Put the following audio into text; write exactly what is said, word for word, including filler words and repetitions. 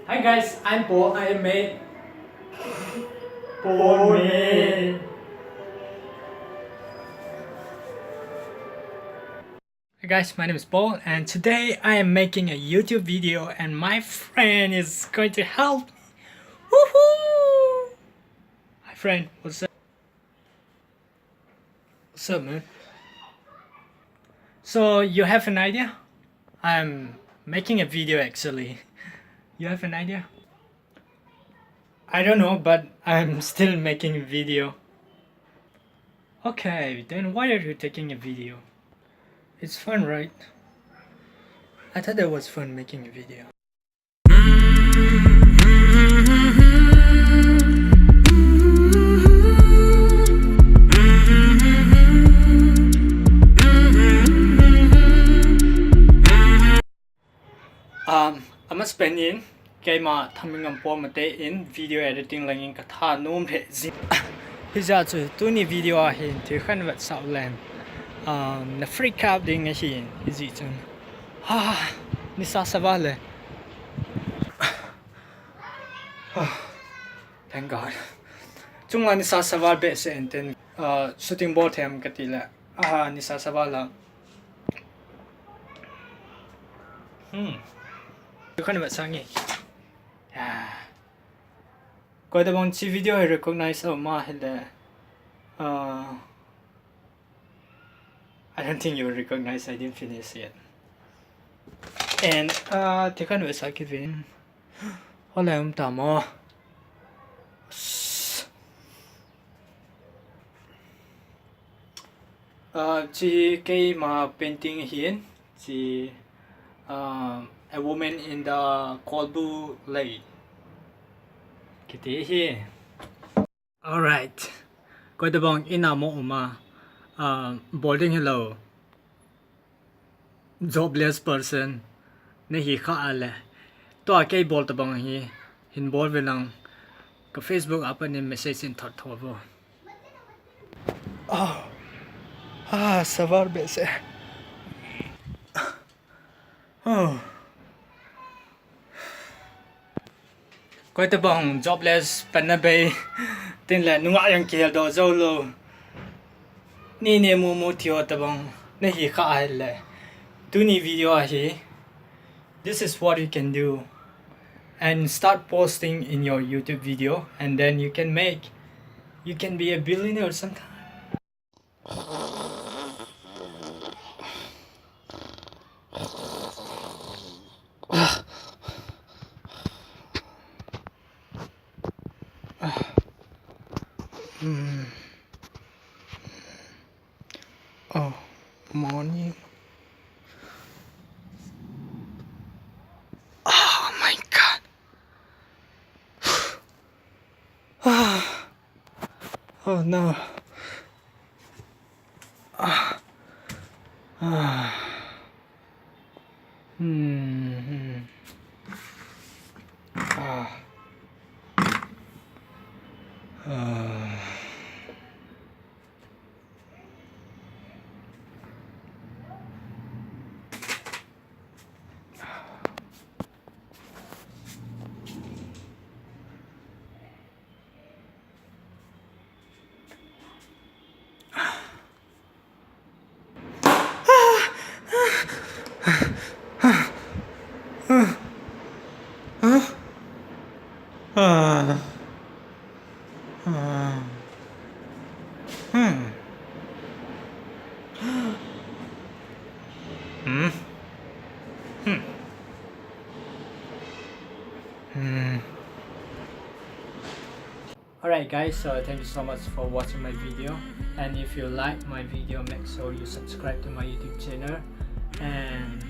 Hi guys, I'm Paul. I am made Paul made. Hi guys, my name is Paul, and today I am making a YouTube video, and my friend is going to help me. Woohoo! Hi friend, what's up? What's up, man? So you have an idea? I'm making a video actually. You have an idea? I don't know, but I'm still making a video. Okay, then why are you taking a video? It's fun, right? I thought that was fun making a video. Um, ama spend in, keima Thamingam Paul Mate in video editing langin katha nom lheh jing. Hijeh chun tuni video a hin thil khat vetsah leng, um, na freak out ding ahin, hijeh chun. Ha, nisa sa val e. Thank God. Chunga nisa sa val behseh in tin, uh, shooting bol them kati le. Ah, nisa sa val a. Hmm. Thil khat vetsah nge. Ah. Koi tabang hiche video hi recognize a um ahile. Uh, I don't think you will recognize, I didn't finish yet. And, uh, thil khat vetsah kit in. Hoilai um tam o. Uh, hiche keima painting ahin, hiche, uh, A Woman in the Cold Blue Lake kiti ahi. Alright. Koi tabang in a mo um a, uh, bol ding hilou. Jobless person nahi kha ahile, tua kei bol tabang hi hin bol ve lang, ka Facebook a pat in message in thot tho vo. Ah, ah, sa val behseh. Oh. Koi tabang jobless, panna bei, tin le nungah jong kihel doh jou lou. Ni ne mu mu thi ho tabang nahi kha ahile, tuni video a hi, this is what you can do, and start posting in your YouTube video, and then you can make, you can be a billionaire sometime. Hmm. Oh, morning. Oh my God. Oh no. Ah. Ah. Hmm, hmm. Ah. Ah. Alright guys, so thank you so much for watching my video, and if you like my video, make sure you subscribe to my YouTube channel, and